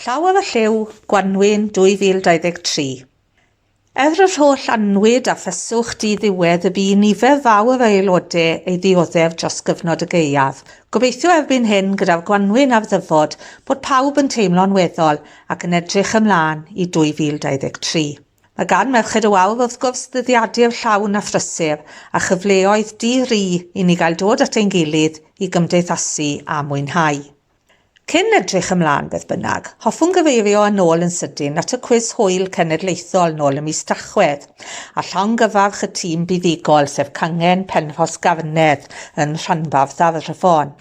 Llaw ar y Llyw, Gwanwyn 2023. Er yr holl annwyd a pheswch di-ddiwedd y bu nifer fawr o aelodau ei ddioddef dros gyfnod y gaeaf, gobeithio erbyn hyn gyda'r gwanwyn ar ddyfod bod pawb yn teimlo'n weddol ac yn edrych ymlaen i 2023. Mae gan Merched y Wawr wrth gwrs ddyddiadur llawn a phrysur a chyfleoedd di-ri i ni gael dod at ein gilydd i gymdeithasu a mwynhau. Cyn edrych ymlaen, beth bynnag, hoffwn gyfeirio yn ôl yn sydyn at y cwis hwyl cenedlaethol nôl ym mis Tachwedd, a llongyfarch y tîm buddugol, sef cangen Penrhos Garnedd yn rhanbarth Arfon.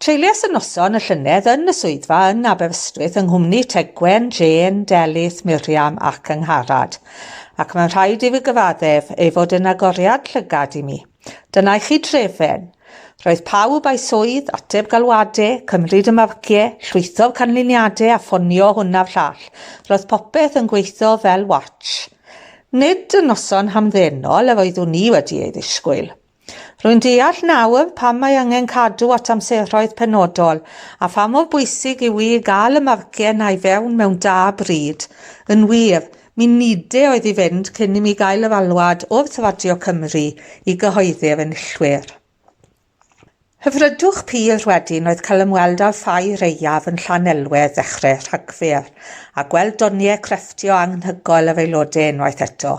Treuliais y noson y llynedd yn y swyddfa yn Aberystwyth yng nghwmni Tegwen, Jane, Delyth, Miriam ac Angharad, ac mae'n rhaid i fi gyfaddef ei fod yn agoriad llygad i mi. Dyna i chi drefen. Roedd pawb a'i swydd, ateb galwade, cymryd y marcie, llwytho'r canlyniade a ffonio hwn a'r llall. Roedd popeth yn gweithio fel watch. Nid y noson hamddenol yr oeddwn i wedi ei ddisgwyl. Rwy'n deall nawr pam mae angen cadw at amseroedd penodol a pha mor bwysig yw i gael y marcie 'na i fewn mewn da bryd. Yn wir, Munudau oedd i fynd cyn i mi gael yr alwad wrth Radio Cymru i gyhoeddi'r enillwyr. Hyfrydwch pur wedyn oedd cael ymweld â'r ffair aeaf yn Llanelwedd ddechrau Rhagfyr, a gweld doniau crefftio anghygoel yr aelodau unwaith eto.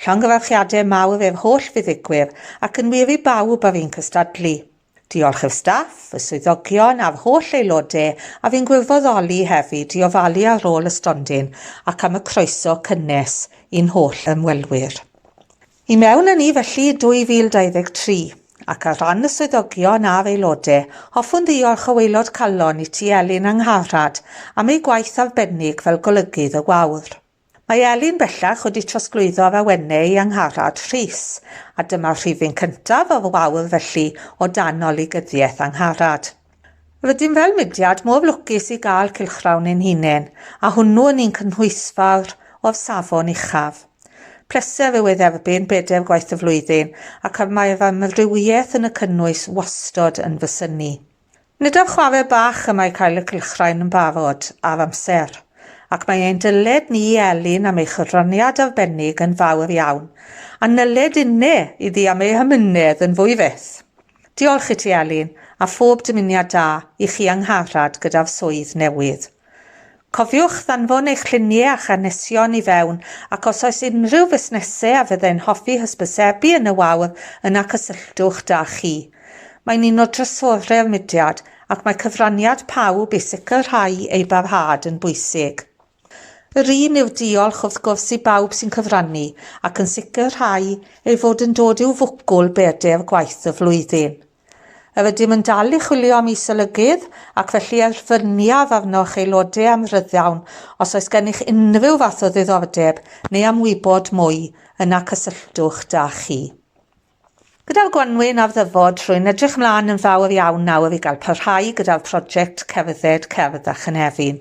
Llongyfarchiadau mawr i'r holl fuddugwyr, ac yn wir i bawb a fu'n cystadlu. Diolch i'r staff, y swyddogion a'r holl aelodau a fu'n gwirfoddoli hefyd i ofalu ar ôl y stondin ac am y croeso cynnes i'n holl ymwelwyr. I mewn â ni felly i 2023, ac ar ran y swyddogion a'r aelodau, hoffwn ddiolch o waelod calon i ti Elin Angharad am ei gwaith arbennig fel golygydd y Wawr. Mae Elin bellach wedi trosglwyddo'r awenau i Angharad Rhys, a dyma'r rhifyn cyntaf o'r Wawr felly o dan olygyddiaeth Angharad. Rydym fel mudiad mor lwcus i gael cylchgrawn ein hunain, a hwnnw yn un cynhwysfawr o'r safon uchaf. Pleser yw ei dderbyn bedair gwaith y flwyddyn, ac mae'r amrywiaeth yn y cynnwys wastod yn fy synnu. Nid ar chwarae bach y mae cael y cylchgrawn yn barod, ar amser, ac mae ein dyled ni i Elin am ei chyfraniad arbennig yn fawr iawn, a nyled inne iddi am ei hamynedd yn fwy fyth. Diolch i ti Elin, a phob dymuniad da i chi Angharad gyda'r swydd newydd. Cofiwch ddanfon eich lluniau a'ch hanesion i fewn ac os oes unrhyw fusnesau a fydde'n hoffi hysbysebu yn y Wawr yna cysylltwch 'da chi. Mae'n un o drysorau'r mudiad ac mae cyfraniad pawb i sicrhau ei barhad yn bwysig. Yr un yw'r diolch wrth gwrs i bawb sy'n cyfrannu ac yn sicrhau ei fod yn dod i'w fwcwl bedair gwaith y flwyddyn. Yr ydym yn dal i chwilio am is-olygydd, ac felly erfyniaf arnoch aelodau am ryddiawn os oes gennych unrhyw fath o ddiddordeb neu am wybod mwy, yna cysylltwch 'da chi. Gyda'r gwanwyn ar ddyfod, rwy'n edrych mlaen yn fawr iawn nawr i gael parhau gyda'r prosiect Cerdded Cerdd a Chynefin.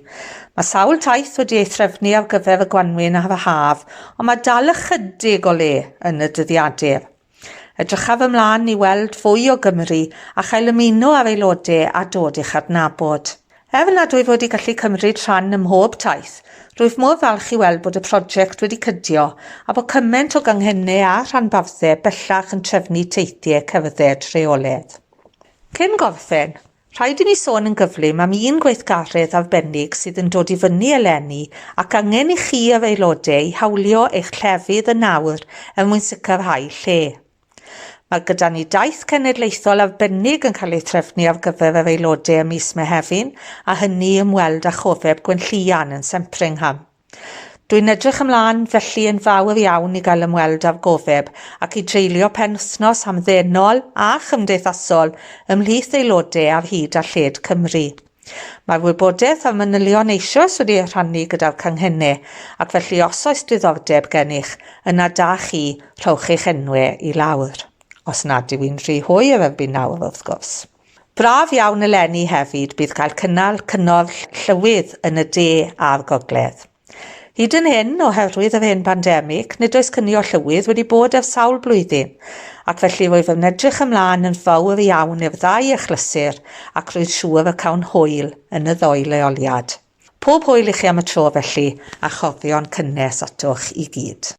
Mae sawl taith wedi ei threfnu ar gyfer y gwanwyn a'r haf, ond mae dal ychydig o le yn y dyddiadur. Edrychaf ymlaen i weld fwy o Gymru a chael ymuno â'r aelodau a dod i'ch adnabod. Er nad wyf wedi gallu cymryd rhan ym mhob taith, rwyf mor falch i weld bod y prosiect wedi cydio a bod cymaint o ganghennau a rhanbarthau bellach yn trefnu teithiau cerdded rheolaidd. Cyn gorffen, Rhaid i mi sôn yn gyflym am un gweithgaredd arbennig sydd yn dod i fyny eleni ac angen i chi yr aelodau i hawlio eich llefydd yn awr er mwyn sicrhau lle. Mae gyda ni daith cenedlaethol arbennig yn cael ei threfnu ar gyfer yr aelodau ym mis Mehefin a hynny i ymweld â chofeb Gwenllïan yn Sempringham. Dwi'n edrych ymlaen felly yn fawr iawn i gael ymweld â'r gofeb ac i dreulio penwythnos hamddenol a chymdeithasol ymhlith aelodau ar hyd a lled Cymru. Mae'r wybodaeth a'r manylion eisoes wedi eu rhannu gyda'r canghennau ac felly os oes diddordeb gennych, yna da chi, rhowch eich enwau i lawr. Os nad yw'n rhy hwyr erbyn nawr, wrth gwrs. Braf iawn eleni hefyd bydd cael cynnal cyngor llywydd yn y de a'r gogledd. Hyd yn hyn, oherwydd yr hen bandemig, nid oes cynio llywydd wedi bod ers sawl blwyddyn, ac felly rwyf yn edrych ymlaen yn fawr iawn i'r ddau achlysur ac rwy'n siŵr y cawn hwyl yn y ddou leoliad. Pob hwyl i chi am y tro felly, a chofion cynnes atoch i gyd.